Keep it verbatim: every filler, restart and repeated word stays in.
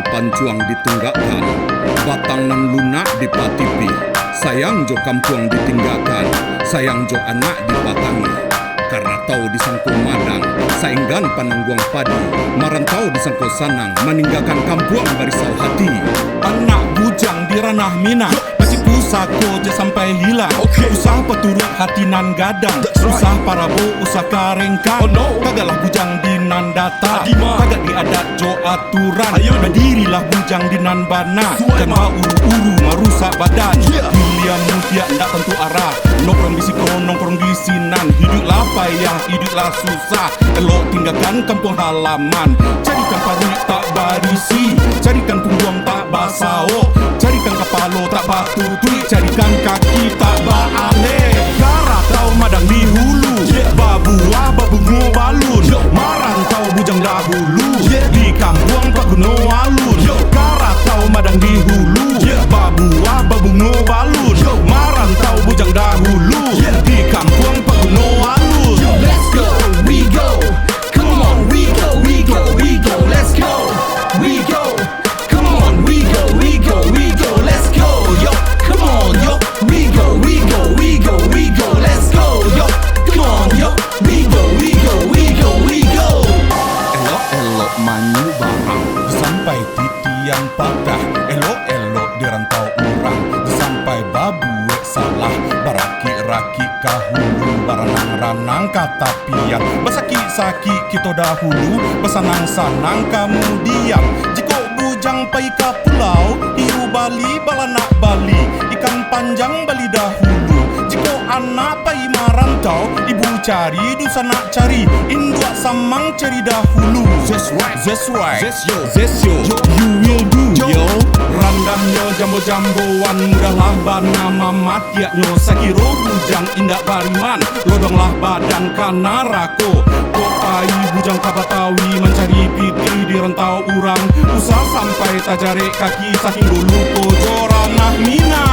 Pancuang ditunggakkan, batang nan lunak dipatipi. Sayang jo kampuang ditinggakan, sayang jo anak dipatangi. Karatau disangko madang, sainggan panangguang padi. Marantau disangko sanang, maninggakan kampuang barisau hati. Anak bujang di ranah Minang, pasti pusako je sampai hilang. Oke. Usah paturuik hati nan gadang, That's right. Usah parabo, usah karengkang. Oh, no. Tagaklah bujang di nan data, Adima. Tagak di adat jo aturan. Ayo. Badirilah bujang di nan bana. Suai. Jan bauru-uru marusak badan. Yeah. Pilihan mudiak ndak tantu arah. Nongkrong di siko, nongkrong di sinan. Hiduiklah payah, hiduiklah susah. Elok tinggakan kampuang halaman. Carikan paruik tak barisi. Carikan pungguang tak basaok. Carikan kapalo tak batutuik. Carikan kaki tak baaleh. Karatau madang di hulu. Yeah. Babuah babungo balun. Yo. Marantau bujang dahulu. Yeah. Di kampuang paguno alun. Yo. Karatau madang di hulu. Yeah. Babuah babungo balun. Yo. Marantau bujang dahulu. Yeah. Di kampuang paguno alun. Yo, let's go, we go. Come on, we go, we go, we go. Let's go, we go. Come on, we go, we go, we go. Let's go, yo. Come on, yo. We go, we go, we go, we go. Let's go, yo. Come on, yo. We go, we go, we go, we go. Elok-elok manyubarang, sampai titian patah. Elok-elok dirantau urang, sampai babuek salah. Barakik-rakik ka hulu, baranang-ranang ka tapian. Basakik-sakik kito dahulu, basanang-sanang kamudian. Jikok bujang pai ka pulau, hiu bali, balanak bali, ikan panjang bali dahulu. Jikok anak pai marantau, ibu cari, dunsanak cari, induak samang cari dahulu. That's right. That's right. That's yo. That's yo. Yo. You will do, yo. Yo. Randahnyo jambo-jamboan, mudahlah bana mamatiaknyo. Sakiro bujang indak bariman, lodonglah badan ka narako. Kok pai bujang ka Batawi, mancari pitih di rantau urang. Usah sampai tajarek kaki, sahinggo lupo jo ranah Minang.